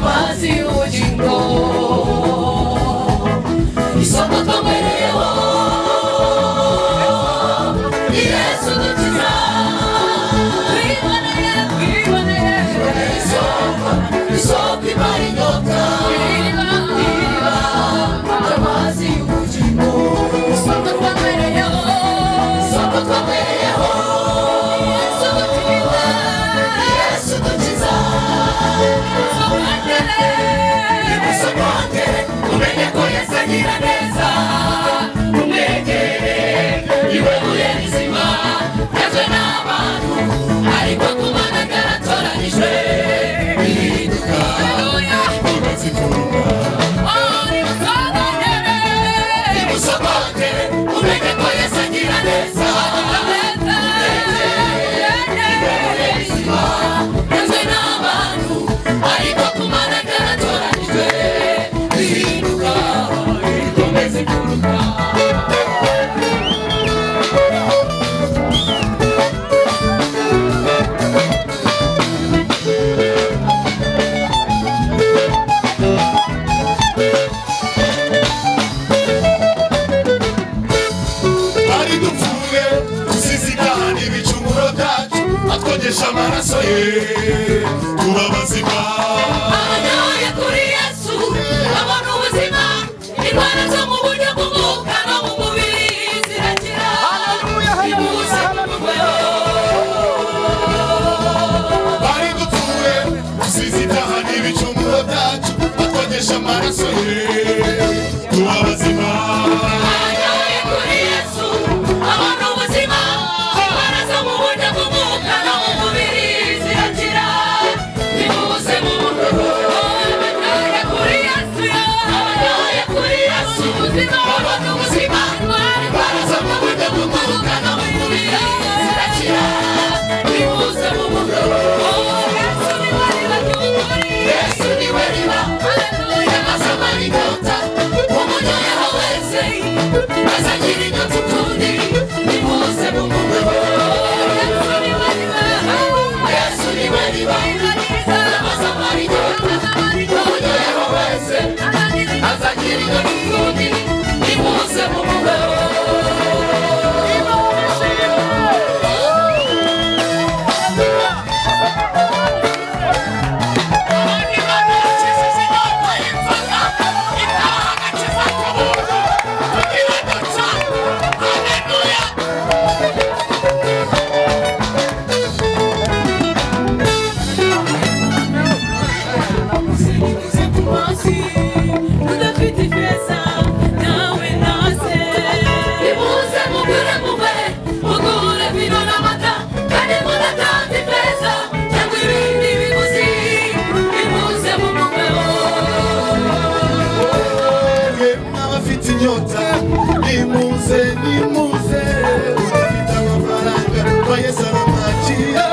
Ry'amazi y'ubugingo. Isoko twanywereyeho ni Yesu dukiza. Twiboneye, twiboneye isoko, isoko imara inyota, iriba, iriba ry'amazi y'ubugingo. Isoko twanywereyeho, isoko twanywereyeho, Yesu dukiza, Yesu dukiza. Nimusogongere umenye ko Yesu agira neza, umwegere iwe buye rizima ryazwe n'abantu, ariko ku Mana ryaratoranijwe rihinduka inkomezi imfuruka. Nimusogongere umenye ko Yesu agira neza, umwegere iwe buye rizima ryazwe n'abantu, ariko ku Mana ryaratoranijwe rihinduka rikomeza imfuruka. Twari dupfuye tuzize ibyaha n'ibicumuro byacu, atwogesha amaraso ye tuba bazima. Abanyoye kuri Yesu babona ubuzima, indwara zo mu buryo bw'umwuka no mu mubiri zirakira. Nimuze mumubeho. Twari dupfuye tuzize ibyaha n'ibicumuro byacu, atwogesha amaraso ye tuba bazima. Abanyoye kuri Yesu babona ubuzima, indwara zo mu buryo bw'umwuka no mu mubiri zirakira. Nimuze mumubeho. Abanyoye kuri Yesu, abanyoye kuri Yesu babona ubuzima, indwara zo mu buryo bw'umwuka no mu mubiri zirakira. Nimuze mumubeho. Yesu ni we riba ry'ukuri. Yesu ni we riba ry'amazi amara inyota, umunyoyeho wese azagira inyota ukundi. Nimuze mumubeho. Yesu ni we riba ry'amazi amara inyota, umunyoyeho wese azagira inyota ukundi. Nimuze mumubeho. Imana yakijije inyota y'inzoga, itaha agakiza k'ubuntu tugira duca. Haleluya. Nimuze ku mazi tudafite ifeza nawe naze. Nimuze mugure mugwe mugure vino n'amata, kandi mudatanze ifeza cyangwa ibindi biguzi. Nimuze mumubeho. N'abafite inyota nimuze, nimuze, udafite amafaranga kwa Yesu aramwakira.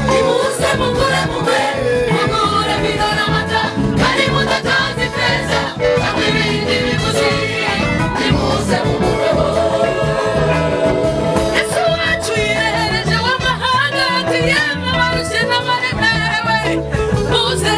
Nimuze mugure mugwe mugure vino n'amata, kandi mudatanze ifeza cyangwa ibindi biguzi. Nimuze mumubeho. Yesu wacu yirehereje w'amahanga ati: "Yemwe abarushye n'abaremerewe, muze."